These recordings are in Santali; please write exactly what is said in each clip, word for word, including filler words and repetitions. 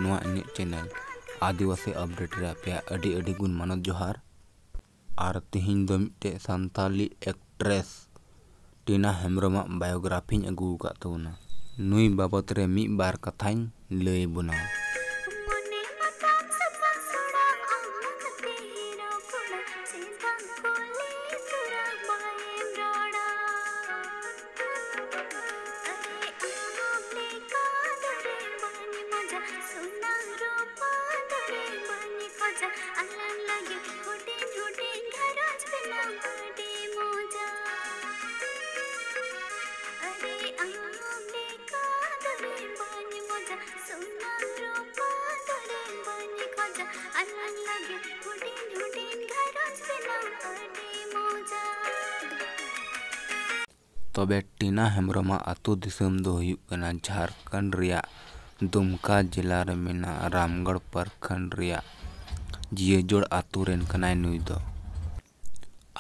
ᱱᱚᱣᱟ ᱤᱧᱟᱹᱜ ᱪᱮᱱᱮᱞ ᱟᱹᱫᱤᱵᱟᱹᱥᱤ ᱟᱯᱰᱮᱴ ᱨᱮ ᱟᱯᱮᱭᱟᱜ ᱟᱹᱰᱤ ᱟᱹᱰᱤ ᱜᱩᱱ ᱢᱟᱱᱚᱛ ᱡᱚᱦᱟᱨ᱾ ᱟᱨ ᱛᱤᱦᱤᱧ ᱫᱚ ᱢᱤᱫᱴᱮᱡ ᱥᱟᱱᱛᱟᱞᱤ ᱮᱠᱴᱨᱮᱥ ᱴᱤᱱᱟ ᱦᱮᱢᱵᱨᱚᱢᱟᱜ ᱵᱟᱭᱳᱜᱨᱟᱯᱷᱤᱧ ᱟᱹᱜᱩ ᱟᱠᱟᱫ ᱛᱟᱵᱚᱱᱟ᱾ ᱱᱩᱭ ᱵᱟᱵᱚᱛ ᱨᱮ ᱢᱤᱫ ᱵᱟᱨ ᱠᱟᱛᱷᱟᱧ ᱞᱟᱹᱭ ᱵᱚᱱᱟ᱾ ᱛᱚᱵᱮ ᱴᱤᱱᱟ ᱦᱮᱢᱵᱨᱚᱢᱟᱜ ᱟᱹᱛᱩ ᱫᱤᱥᱚᱢ ᱫᱚ ᱦᱩᱭᱩᱜ ᱠᱟᱱᱟ ᱡᱷᱟᱲᱠᱷᱚᱸᱰ ᱨᱮᱭᱟᱜ ᱫᱩᱢᱠᱟ ᱡᱮᱞᱟ ᱨᱮ ᱢᱮᱱᱟᱜ ᱨᱟᱢᱜᱚᱲ ᱯᱨᱚᱠᱷᱚᱸᱰ ᱨᱮᱭᱟᱜ ᱡᱤᱭᱟᱹᱡᱳᱲ ᱟᱹᱛᱩ ᱨᱮᱱ ᱠᱟᱱᱟᱭ ᱱᱩᱭ ᱫᱚ᱾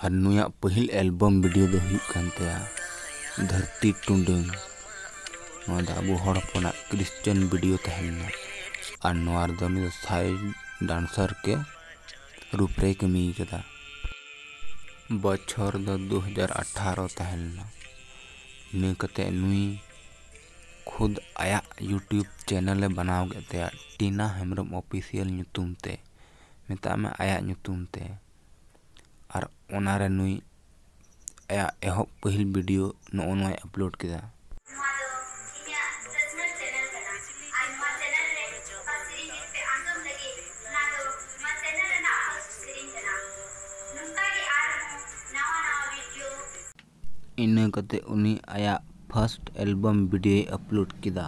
ᱟᱨ ᱱᱩᱭᱟᱜ ᱯᱟᱹᱦᱤᱞ ᱮᱞᱵᱟᱢ ᱵᱷᱤᱰᱤᱭᱳ ᱫᱚ ᱦᱩᱭᱩᱜ ᱠᱟᱱ ᱛᱟᱭᱟ ᱫᱷᱟᱹᱨᱛᱤ ᱴᱩᱰᱟᱹᱝ᱾ ᱱᱚᱣᱟ ᱫᱚ ᱟᱵᱚ ᱦᱚᱲ ᱦᱚᱯᱚᱱᱟᱜ ᱠᱨᱤᱥᱪᱟᱱ ᱵᱷᱤᱰᱤᱭᱳ ᱛᱟᱦᱮᱸ ᱞᱮᱱᱟ᱾ ᱟᱨ ᱱᱚᱣᱟ ᱨᱮᱫᱚ ᱩᱱᱤ ᱫᱚ ᱥᱟᱭᱤᱰ ᱰᱟᱱᱥᱟᱨ ᱠᱮ ᱨᱩᱯ ᱨᱮᱭ ᱠᱟᱹᱢᱤ ᱠᱟᱫᱟ᱾ ᱵᱚᱪᱷᱚᱨ ᱫᱚ ᱫᱩ ᱦᱟᱡᱟᱨ ᱟᱴᱷᱟᱨᱚ ᱛᱟᱦᱮᱸ ᱞᱮᱱᱟ᱾ ᱤᱱᱟᱹ ᱠᱟᱛᱮ ᱱᱩᱭ ᱠᱷᱩᱫ ᱟᱭᱟᱜ YouTube ᱪᱮᱱᱮᱞ ᱮ ᱵᱮᱱᱟᱣ ᱠᱮᱫ ᱛᱟᱭᱟ, ᱴᱤᱱᱟ ᱦᱮᱢᱵᱨᱚᱢ ᱚᱯᱷᱤᱥᱤᱭᱟᱞ ᱧᱩᱛᱩᱢ ᱛᱮ, ᱢᱮᱛᱟᱜ ᱢᱮ ᱟᱭᱟᱜ ᱧᱩᱛᱩᱢ ᱛᱮ᱾ ᱟᱨ ᱚᱱᱟᱨᱮ ᱱᱩᱭ ᱟᱭᱟᱜ ᱮᱦᱚᱵ ᱯᱟᱹᱦᱤᱞ ᱵᱷᱤᱰᱤᱭᱳ ᱱᱚᱜᱼᱚ ᱱᱚᱣᱟᱭ ᱟᱯᱞᱳᱰ ᱠᱮᱫᱟ᱾ ᱱᱚᱣᱟ ᱫᱚ ᱤᱧᱟᱹᱜ ᱯᱟᱨᱥᱚᱱᱟᱞ ᱪᱮᱱᱮᱞ ᱠᱟᱱᱟ, ᱟᱨ ᱱᱚᱣᱟ ᱪᱮᱱᱮᱞ ᱨᱮ ᱚᱠᱟ ᱥᱮᱨᱮᱧ ᱡᱩᱫᱤ ᱯᱮ ᱟᱸᱡᱚᱢ ᱞᱟᱹᱜᱤᱫ, ᱚᱱᱟ ᱫᱚ ᱱᱚᱣᱟ ᱪᱮᱱᱮᱞ ᱨᱮᱱᱟᱜ ᱯᱷᱟᱨᱥᱴ ᱥᱮᱨᱮᱧ ᱠᱟᱱᱟ᱾ ᱱᱚᱝᱠᱟ ᱜᱮ ᱟᱨᱦᱚᱸ ᱱᱟᱣᱟ ᱱᱟᱣᱟ ᱵᱷᱤᱰᱤᱭᱳ᱾ ᱤᱱᱟᱹ ᱠᱟᱛᱮ ᱩᱱᱤ ᱟᱭᱟᱜ ᱯᱷᱟᱨᱥᱴ ᱮᱞᱵᱟᱢ ᱵᱷᱤᱰᱤᱭᱳᱭ ᱟᱯᱞᱳᱰ ᱠᱮᱫᱟ᱾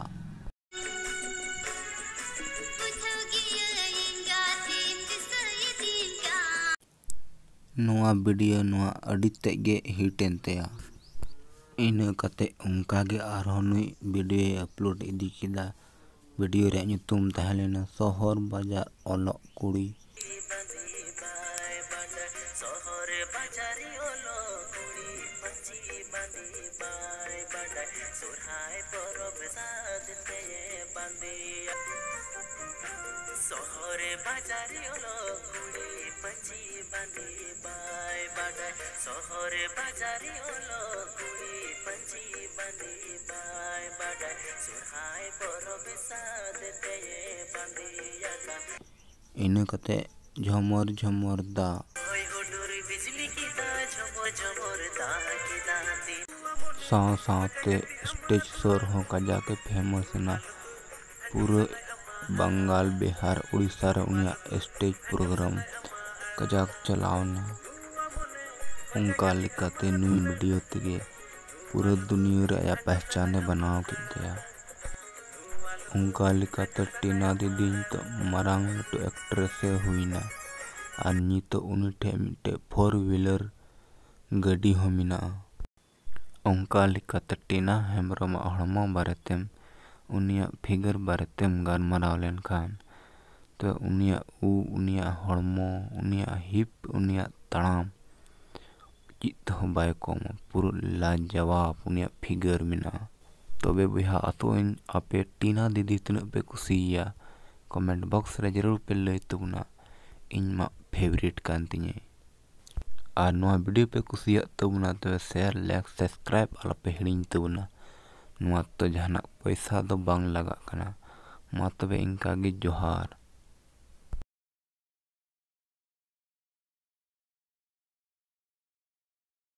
ᱱᱚᱣᱟ ᱵᱷᱤᱰᱤᱭᱳ ᱱᱚᱣᱟ ᱟᱹᱰᱤ ᱛᱮᱫ ᱜᱮ ᱦᱤᱴ ᱮᱱ ᱛᱟᱭᱟ᱾ ᱤᱱᱟᱹ ᱠᱟᱛᱮ ᱚᱱᱠᱟ ᱜᱮ ᱟᱨᱦᱚᱸ ᱱᱩᱭ ᱵᱷᱤᱰᱤᱭᱳᱭ ᱟᱯᱞᱳᱰ ᱤᱫᱤ ᱠᱮᱫᱟ᱾ ᱵᱷᱤᱰᱤᱭᱳ ᱨᱮᱭᱟᱜ ᱧᱩᱛᱩᱢ ᱛᱟᱦᱮᱸ ᱞᱮᱱᱟ ᱥᱚᱦᱚᱨ ᱵᱟᱡᱟᱨ ᱚᱞᱚᱜ ᱠᱩᱲᱤ᱾ ᱯᱟᱹᱧᱪᱤ ᱵᱟᱸᱫᱮ ᱵᱟᱭ ᱵᱟᱰᱟᱭ, ᱥᱚᱨᱦᱟᱭ ᱯᱚᱨᱚᱵᱽ ᱥᱟᱫ ᱛᱮ ᱵᱟᱸᱫᱮᱭᱟ᱾ ᱥᱚᱦᱚᱨ ᱵᱟᱡᱟᱨᱤ ᱚᱞᱚᱜ ᱠᱩᱲᱤ ᱯᱟᱹᱧᱪᱤ ᱵᱟᱸᱫᱮ ᱵᱟᱭ ᱵᱟᱰᱟᱭ, ᱥᱚᱦᱚᱨ ᱵᱟᱡᱟᱨᱤ ᱚᱞᱚᱜ ᱠᱩᱲᱤ ᱯᱟᱹᱧᱪᱤ ᱵᱟᱸᱫᱮ ᱵᱟᱭ ᱵᱟᱰᱟᱭ, ᱥᱚᱨᱦᱟᱭ ᱯᱚᱨᱚᱵᱽ ᱥᱟᱫ ᱛᱮ ᱵᱟᱸᱫᱮᱭᱟ᱾ ᱤᱱᱟᱹ ᱠᱟᱛᱮ ᱡᱷᱚᱢᱚᱨ ᱡᱷᱚᱢᱚᱨ ᱫᱟᱜ᱾ ᱦᱚᱭ ᱦᱩᱰᱩᱨ ᱵᱤᱡᱽᱞᱤ ᱠᱮᱫᱟ, ᱡᱷᱚᱢᱚᱨ ᱡᱷᱚᱢᱚᱨ ᱫᱟᱜ ᱠᱮᱫᱟ ᱫᱤᱱ᱾ ᱥᱟᱶ ᱥᱟᱶᱛᱮ ᱥᱴᱮᱡᱽ ᱥᱳ ᱦᱚᱸ ᱠᱟᱡᱟᱠ ᱮ ᱯᱷᱮᱢᱟᱥ ᱮᱱᱟ᱾ ᱯᱩᱨᱟᱹ ᱵᱟᱝᱜᱟᱞ, ᱵᱤᱦᱟᱨ, ᱩᱲᱤᱥᱥᱟ ᱨᱮ ᱩᱱᱤᱭᱟᱜ ᱥᱴᱮᱡᱽ ᱯᱨᱳᱜᱨᱟᱢ ᱠᱟᱡᱟᱠ ᱪᱟᱞᱟᱣ ᱮᱱᱟ᱾ ᱚᱱᱠᱟ ᱞᱮᱠᱟᱛᱮ ᱱᱩᱭ ᱵᱷᱤᱰᱤᱭᱳ ᱛᱮᱜᱮ ᱯᱩᱨᱟᱹ ᱫᱩᱱᱤᱭᱟᱹ ᱨᱮ ᱟᱭᱟᱜ ᱯᱮᱦᱪᱟᱱ ᱮ ᱵᱮᱱᱟᱣ ᱠᱮᱫ ᱛᱟᱭᱟ᱾ ᱚᱱᱠᱟ ᱞᱮᱠᱟᱛᱮ ᱴᱤᱱᱟ ᱫᱤᱫᱤ ᱱᱤᱛᱚᱜ ᱢᱟᱨᱟᱝ ᱞᱟᱹᱴᱩ ᱮᱠᱴᱨᱮᱥ ᱮ ᱦᱩᱭᱱᱟ᱾ ᱟᱨ ᱱᱤᱛᱚᱜ ᱩᱱᱤ ᱴᱷᱮᱱ ᱢᱤᱫᱴᱮᱡ ᱯᱷᱳᱨ ᱦᱩᱭᱞᱟᱨ ᱜᱟᱹᱰᱤ ᱦᱚᱸ ᱢᱮᱱᱟᱜᱼᱟ᱾ ᱚᱱᱠᱟ ᱞᱮᱠᱟᱛᱮ ᱴᱤᱱᱟ ᱦᱮᱢᱵᱨᱚᱢᱟᱜ ᱦᱚᱲᱢᱚ ᱵᱟᱨᱮᱛᱮᱢ, ᱩᱱᱤᱭᱟᱜ ᱯᱷᱤᱜᱟᱨ ᱵᱟᱨᱮᱛᱮᱢ ᱜᱟᱞᱢᱟᱨᱟᱣ ᱞᱮᱱᱠᱷᱟᱱ, ᱛᱚ ᱩᱱᱤᱭᱟᱜ ᱩᱵ, ᱩᱱᱤᱭᱟᱜ ᱦᱚᱲᱢᱚ, ᱩᱱᱤᱭᱟᱜ ᱦᱤᱯ, ᱩᱱᱤᱭᱟᱜ ᱛᱟᱲᱟᱢ, ᱪᱮᱫ ᱛᱮᱦᱚᱸ ᱵᱟᱭ ᱠᱚᱢᱟ᱾ ᱯᱩᱨᱟᱹ ᱞᱟᱡᱟᱣᱟᱵ ᱩᱱᱤᱭᱟᱜ ᱯᱷᱤᱜᱟᱨ ᱢᱮᱱᱟᱜᱼᱟ᱾ ᱛᱚᱵᱮ ᱵᱚᱭᱦᱟ, ᱟᱥᱚᱜ ᱟᱹᱧ ᱟᱯᱮ ᱴᱤᱱᱟ ᱫᱤᱫᱤ ᱛᱤᱱᱟᱹᱜ ᱯᱮ ᱠᱩᱥᱤᱭᱟᱭᱟ, ᱠᱚᱢᱮᱱᱴ ᱵᱚᱠᱥ ᱨᱮ ᱡᱟᱹᱨᱩᱲ ᱯᱮ ᱞᱟᱹᱭ ᱛᱟᱵᱚᱱᱟ᱾ ᱤᱧ ᱢᱟ ᱯᱷᱮᱵᱟᱨᱤᱴ ᱠᱟᱱ ᱛᱤᱧᱟᱹ᱾ ᱟᱨ ᱱᱚᱣᱟ ᱵᱷᱤᱰᱤᱭᱳ ᱯᱮ ᱠᱩᱥᱤᱭᱟᱜ ᱛᱟᱵᱚᱱᱟ, ᱛᱚᱵᱮ ᱥᱮᱭᱟᱨ, ᱞᱟᱭᱤᱠ, ᱥᱟᱵᱥᱠᱨᱟᱭᱤᱵ ᱟᱞᱚᱯᱮ ᱦᱤᱲᱤᱧ ᱛᱟᱵᱚᱱᱟ᱾ ᱱᱚᱣᱟ ᱛᱮᱫᱚ ᱡᱟᱦᱟᱱᱟᱜ ᱯᱚᱭᱥᱟ ᱫᱚ ᱵᱟᱝ ᱞᱟᱜᱟᱜ ᱠᱟᱱᱟ᱾ ᱢᱟ ᱛᱚᱵᱮ ᱤᱱᱠᱟ ᱜᱮ, ᱡᱚᱦᱟᱨ᱾